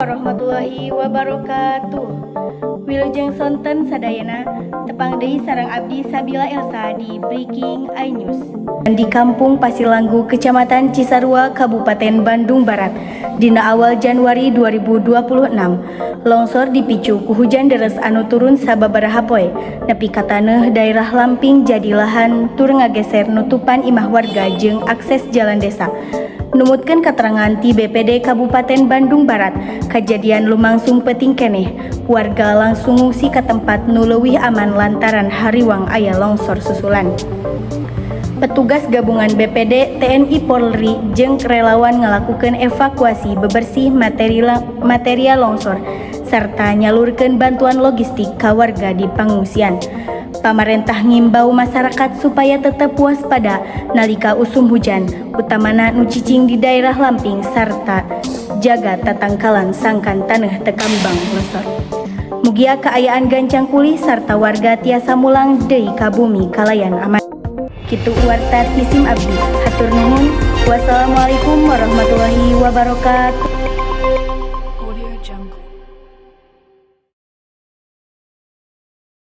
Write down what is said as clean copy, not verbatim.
Warahmatullahi wabarakatuh. Wilujeng sonten sadayana, tepang deui sareng abdi Sabila Elsa di Breaking iNews. Di Kampung Pasirlanggu, Kecamatan Cisarua, Kabupaten Bandung Barat, dina awal Januari 2026, longsor dipicu ku hujan deres anu turun sababaraha poe, nepi ka taneuh daerah lamping jadi lahan tur ngageser nutupan imah warga jeung akses jalan desa. Numutkeun katerangan ti BPD Kabupaten Bandung Barat, kejadian lumangsung peuting keneh. Warga langsung ngungsi ke tempat nu leuwih aman lantaran hariwang aya longsor susulan. Petugas gabungan BPD, TNI, Polri, jeung relawan ngalakukeun evakuasi, bebersih material longsor, serta nyalurkeun bantuan logistik ka warga di pangungsian. Pamarentah ngimbau masyarakat supaya tetap waspada nalika usum hujan, utamana nu cicing di daerah lamping, sarta jaga tatangkalan sangkan taneuh teu kambang losor. Mugia kaayaan gancang pulih sarta warga tiasa mulang deui ka bumi kalayan aman. Kitu warta ti sim abdi. Hatur nuhun. Wassalamualaikum warahmatullahi wabarakatuh.